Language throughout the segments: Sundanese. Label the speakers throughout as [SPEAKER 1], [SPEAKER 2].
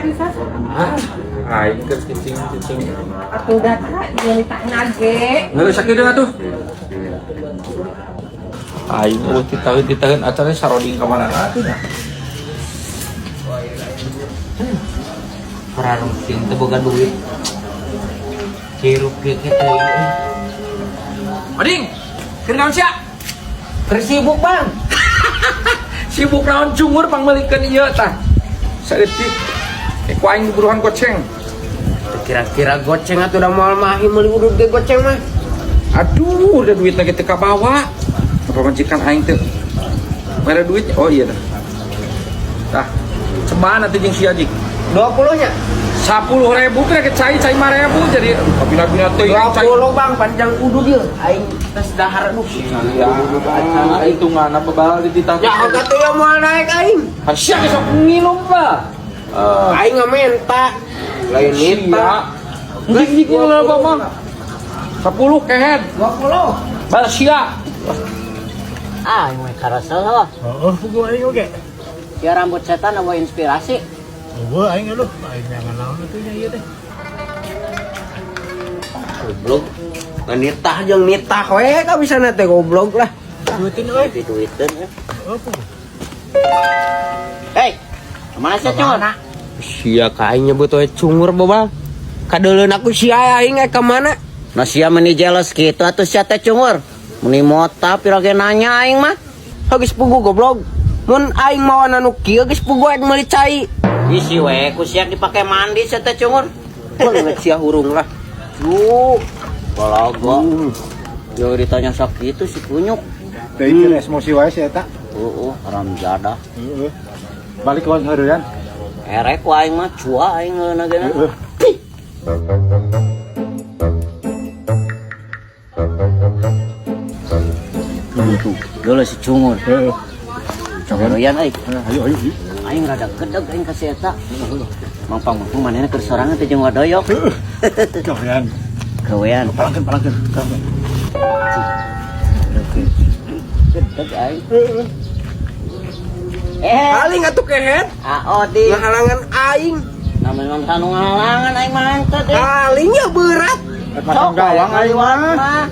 [SPEAKER 1] pisan.
[SPEAKER 2] Aing keur cicing-cicing.
[SPEAKER 1] Atuh data ieu nitahna ge.
[SPEAKER 2] Heeh, sakieu atuh. Aing eueuh titaheun-titaheun acan saroding ka mana atuh nya.
[SPEAKER 3] Pararutin teu boga duit. Hirup kieu teh euy.
[SPEAKER 2] Oding, keur naon sia?
[SPEAKER 3] Keur sibuk, Bang.
[SPEAKER 2] Sibuk naon cungur pangmeulikeun ieu tah. Saeutik. Ku aing buruhan goceng.
[SPEAKER 3] Kira-kira goceng atuh da moal mahi meuli udud ge goceng mah.
[SPEAKER 2] Aduh, udah duitna ge teu kabawa. Apa majikan aing teu mere duit? Oh iya dah. Tah. Cebaan atuh jeung sia jik.
[SPEAKER 3] 20 nya.
[SPEAKER 2] 10.000 kira ke cai cai 5.000 jadi kabina-bina teuing cai.
[SPEAKER 3] 20 Bang, panjang udud ieu. Aing tes dahar aduh.
[SPEAKER 2] Ya, hitungan apa bal di titah.
[SPEAKER 3] Ya atuh ya moal naik aing.
[SPEAKER 2] Sia ge sok nginum lah.
[SPEAKER 3] Aing ngamenta. Lain nita.
[SPEAKER 2] Jik jik lah mah. 10 kehed.
[SPEAKER 3] 20.
[SPEAKER 2] Bal sia.
[SPEAKER 4] Ah, yang mereka rasa lah.
[SPEAKER 5] Heeh, puguh aing oge.
[SPEAKER 4] Ya rambut setan apa inspirasi.
[SPEAKER 5] Eueuh aing aduh, aing nyangan naon atuh nya ieu teh.
[SPEAKER 3] Goblok. Ngan nitah jeung nitah we ka bisa teh goblok lah.
[SPEAKER 5] Duitin euy.
[SPEAKER 4] Di duitin ya.
[SPEAKER 5] Heeh, puguh.
[SPEAKER 4] Hei, kemana sih cungur?
[SPEAKER 3] Sia ka aing nyebut we cungur bobal. Kadeuleun aku sia aing ka mana?
[SPEAKER 4] Nah sia meni jealous gitu atuh sia teh cungur. Meni mota pira ge nanya aing mah.
[SPEAKER 3] Geus puguh goblok. Mun aing mawa anu kieu geus puguh aing meuli cai.
[SPEAKER 4] Isi we ku sia dipake mandi sia teh cungur.
[SPEAKER 3] Banget sia hurung lah.
[SPEAKER 4] Duh, balaga. Yo ditanya sok gitu si kunyuk.
[SPEAKER 5] Teh ieu emosi wae si eta.
[SPEAKER 4] Heeh, haram jadah.
[SPEAKER 5] Heeh. Balik lawan heureyan.
[SPEAKER 4] Erek ku aing mah cua aing ngeunah geuna.
[SPEAKER 5] Heeh.
[SPEAKER 4] Tuh, geuleuh si cungur.
[SPEAKER 5] Heeh.
[SPEAKER 4] Heureyan euy.
[SPEAKER 5] Ayo ayo.
[SPEAKER 4] Aing rada gedeg aing ka si eta. Mangpang-mangpang manehna keur sorangan teh jeung wadoyok.
[SPEAKER 5] Gawean.
[SPEAKER 4] Gawean.
[SPEAKER 5] Palangkeun palangkeun.
[SPEAKER 4] Gedeg aing. Eh,
[SPEAKER 3] Paling atuh kehed.
[SPEAKER 4] Aodi.
[SPEAKER 3] Ngahalangan aing.
[SPEAKER 4] Namanya sanu ngahalangan aing mah henteu deh.
[SPEAKER 3] Paling ya berat.
[SPEAKER 5] Masang gawang aing mah.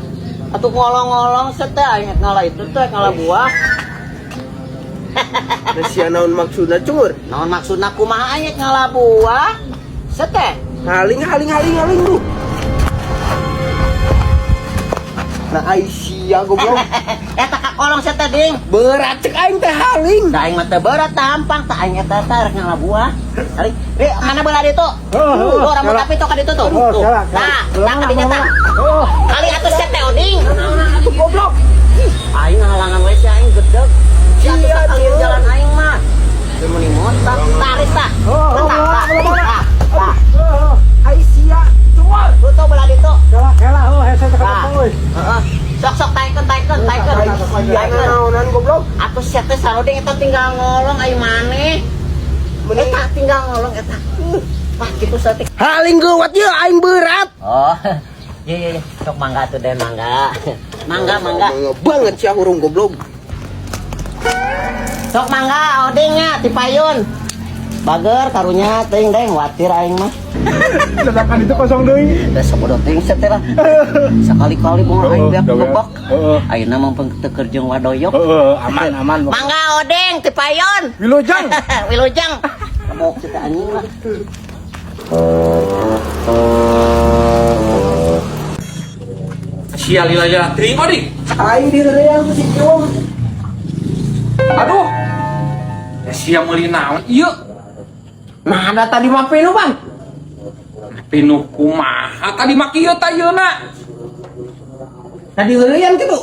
[SPEAKER 4] Atuh ngolong-ngolong set teh aing ngala itu teh ngala buah.
[SPEAKER 3] Nah sia naon maksudna cungur?
[SPEAKER 4] Naon maksudna kumaha aing ngala buah? Set teh.
[SPEAKER 3] Haling haling haling haling duh. Nah ai sia goblok.
[SPEAKER 4] Eta ka kolong set teh ding.
[SPEAKER 3] Berat cek aing teh haling.
[SPEAKER 4] Da aing mah teu berat tampang tah aing eta teh rek ngala buah. Haling. Di mana belah ditu? Tuh rambut api tuh ka ditu tuh. Tuh. Nah, tah ka dinya tah. Kali atuh set teh oding.
[SPEAKER 3] Atuh goblok.
[SPEAKER 4] Aing ngahalangan we si aing gedeg. Si atuh sakalian jalan aing mah. Teu meuni motak. Tarik tah. Tah, tah, tah. Tah.
[SPEAKER 3] Ai sia cungur.
[SPEAKER 4] Tuh tuh belah ditu.
[SPEAKER 5] Kela kela heuh hese teh
[SPEAKER 4] Tah.
[SPEAKER 5] euy.
[SPEAKER 4] Heeh. Sok sok taikeun taikeun taikeun.
[SPEAKER 3] Sia
[SPEAKER 4] Taikeun.
[SPEAKER 3] naonan goblok.
[SPEAKER 4] Atuh sia teh saroding eta tinggal ngolong aing maneh. Eta tinggal ngolong eta. Wah, kitu saeutik.
[SPEAKER 3] Haling geuwat ye aing berat.
[SPEAKER 4] Oh. Iya iya iya. Sok mangga atuh deh mangga. Mangga mangga.
[SPEAKER 3] Mangga banget sia hurung goblok.
[SPEAKER 4] Sok mangga oding nya ti payun. Bager karunya teuing deh watir aing mah.
[SPEAKER 5] Sedangkan itu kosong deui.
[SPEAKER 4] Teh sabodo teuing teh lah. Sakali-kali bunga aing beak bebek.
[SPEAKER 5] Heeh.
[SPEAKER 4] Ayeuna mah teu keur jeung wadoyok.
[SPEAKER 5] Heeh, aman aman.
[SPEAKER 4] Mangga odeng ti payun.
[SPEAKER 5] Wilujeng.
[SPEAKER 4] Wilujeng. Kebok kita anjing lah.
[SPEAKER 2] Sia lila lila teuing oding.
[SPEAKER 3] Aing direang ku si Ciwong.
[SPEAKER 2] Aduh. Ya sia meuli naon ieu?
[SPEAKER 3] Nah, ada tadi mah pinu, Bang.
[SPEAKER 2] Pinu kumaha tadi mah kieu tah yeuna.
[SPEAKER 3] Tadi heureyan kitu.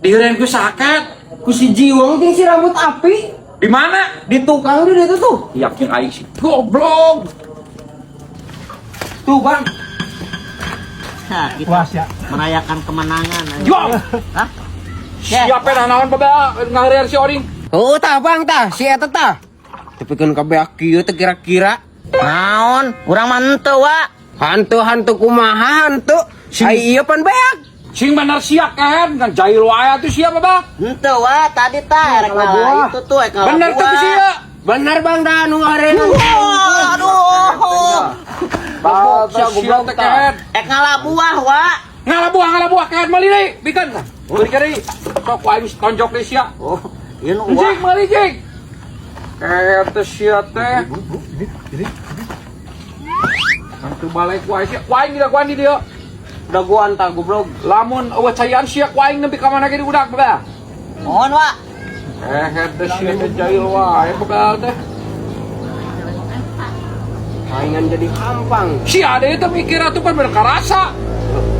[SPEAKER 2] Diheureun ku saket.
[SPEAKER 3] Ku si Jiwong jeung si rambut api
[SPEAKER 2] Di mana?
[SPEAKER 3] di tukang di ditu tuh.
[SPEAKER 2] Yakin aing si goblok.
[SPEAKER 3] Tuh, Bang.
[SPEAKER 4] Nah, kita
[SPEAKER 5] Puas ya.
[SPEAKER 4] merayakan kemenangan.
[SPEAKER 2] Yo.
[SPEAKER 4] Hah?
[SPEAKER 2] Siapa dah naon baba ngaheureun si oding?
[SPEAKER 3] Oh, tah Bang tah, si eta tah. Tepikeun ka beak kieu teh kira-kira.
[SPEAKER 4] Naon? Urang mah henteu wa.
[SPEAKER 3] Hantu-hantu kumaha hantu? Ai ieu pan beak.
[SPEAKER 2] Sing bener sia kehed ngan jahil wae atuh sia baba.
[SPEAKER 4] Henteu wa tadi tah rek ngala itu tuh rek ngala
[SPEAKER 2] Bener tuh
[SPEAKER 4] buah.
[SPEAKER 2] sia.
[SPEAKER 3] Bener Bang dah nu ngareun.
[SPEAKER 4] Wah, aduh. Poho.
[SPEAKER 3] Goblok sia goblok
[SPEAKER 2] teh
[SPEAKER 3] tah.
[SPEAKER 2] kehed.
[SPEAKER 4] Ek ngala buah, Wa.
[SPEAKER 2] Ngala buah kehed meuli deui, bikeun. Meuli deui. Sok ku aing tonjok deui sia.
[SPEAKER 4] Oh, ieu nu
[SPEAKER 2] Jing meuli jing. Kehed teh sia teh. Hantu balik ku aing sia. Ku aing didagoan di dieu.
[SPEAKER 3] Dagoan tah goblok.
[SPEAKER 2] Lamun eueuh caian sia ku aing nepi ka mana ge diudak bebel.
[SPEAKER 4] Mohon, Wa.
[SPEAKER 2] Kehed teh sia teh jahil wae bebel teh.
[SPEAKER 3] Aing jadi hampang.
[SPEAKER 2] Sia deui teh mikir atuh pan bener karasa.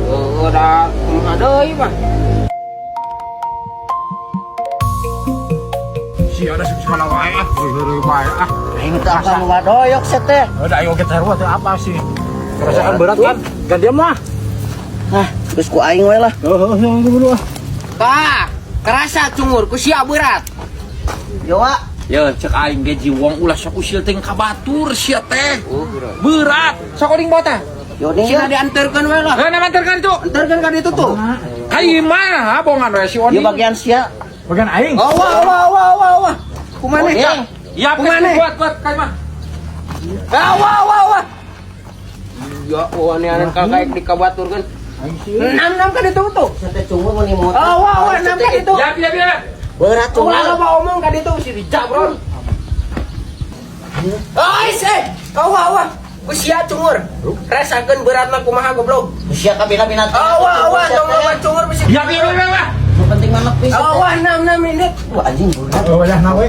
[SPEAKER 3] Heuh da kumaha deui mah.
[SPEAKER 5] Sia ada segala wae ah. Heureuy wae ah.
[SPEAKER 4] Aing teh apa nu doyok sia teh.
[SPEAKER 5] Udah ayo kita sarua teh apa sih? Kerasaan berat kan? Gantian mah.
[SPEAKER 4] Hah, geus ku aing we lah.
[SPEAKER 5] Heeh, yang dulu ah.
[SPEAKER 3] Tah, kerasa cungur ku sia berat.
[SPEAKER 4] Yo, Wa.
[SPEAKER 2] Ya cek aing ge jiwong ulah sok usil teh ka batur sia teh.
[SPEAKER 3] Oh, berat.
[SPEAKER 2] Berat. Sok oding bawa teh.
[SPEAKER 4] Yo nih.
[SPEAKER 3] Sina diantarkeun we lah.
[SPEAKER 2] Heuh manterkan itu.
[SPEAKER 3] Antarkeun ka ditu tuh.
[SPEAKER 2] Ka imah bongan we si
[SPEAKER 4] Ieu
[SPEAKER 2] Oding.
[SPEAKER 4] bagian sia.
[SPEAKER 5] Bagian aing.
[SPEAKER 3] Oh, wah wah wah wah wah. Kumaha
[SPEAKER 4] Oding.
[SPEAKER 3] tah?
[SPEAKER 2] Ya,
[SPEAKER 3] Kumaha?
[SPEAKER 2] buat buat ka imah.
[SPEAKER 3] Ah, wah wah wah. Ya, wah ini anak kakak di kabatur kan. Enam enam kan itu tuh.
[SPEAKER 4] Sia teh cungur mun motor.
[SPEAKER 3] Oh, wah wah enam kan itu.
[SPEAKER 2] Ya, ya, ya.
[SPEAKER 4] Berat cungur.
[SPEAKER 3] Ulah loba omong kan itu si dijabron. Oh, eh. Oh, wah wah. Ku sia cungur. Rasakeun beratna kumaha goblok.
[SPEAKER 4] Sia kabina-bina.
[SPEAKER 3] Oh, wah wah tong loba cungur bisi.
[SPEAKER 2] Ya, ya, ya, ya.
[SPEAKER 4] Nu penting mah nepis.
[SPEAKER 3] Oh, wah enam enam ini.
[SPEAKER 4] Wah anjing berat.
[SPEAKER 5] Oh, wayah na we.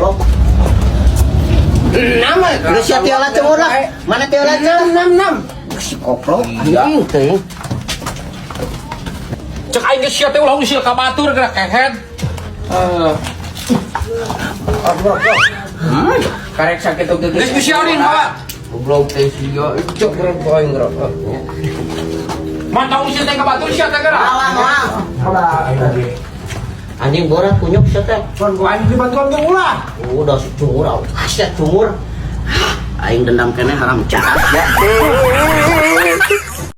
[SPEAKER 3] Enam.
[SPEAKER 4] Geus sia tiola cungur lah. Mana tiola
[SPEAKER 3] Enam enam enam.
[SPEAKER 4] Si koplok anjing teh.
[SPEAKER 2] Cek aing ge sia teh ulah usil ka batur geura kehed.
[SPEAKER 3] Karek sakit oge.
[SPEAKER 2] Geus ku sia Oding bawa.
[SPEAKER 3] Goblok teh sia. Cok berat ku aing geura.
[SPEAKER 2] Mantap usil teh ka batur sia teh geura.
[SPEAKER 4] Alah, moal.
[SPEAKER 5] Alah, aing tadi.
[SPEAKER 4] Anjing berat kunyuk sia teh.
[SPEAKER 5] Kon ku aing dibantuan ge ulah.
[SPEAKER 4] Udah si cungur, awas sia cungur. Aing dendam keneh haram jahat ya.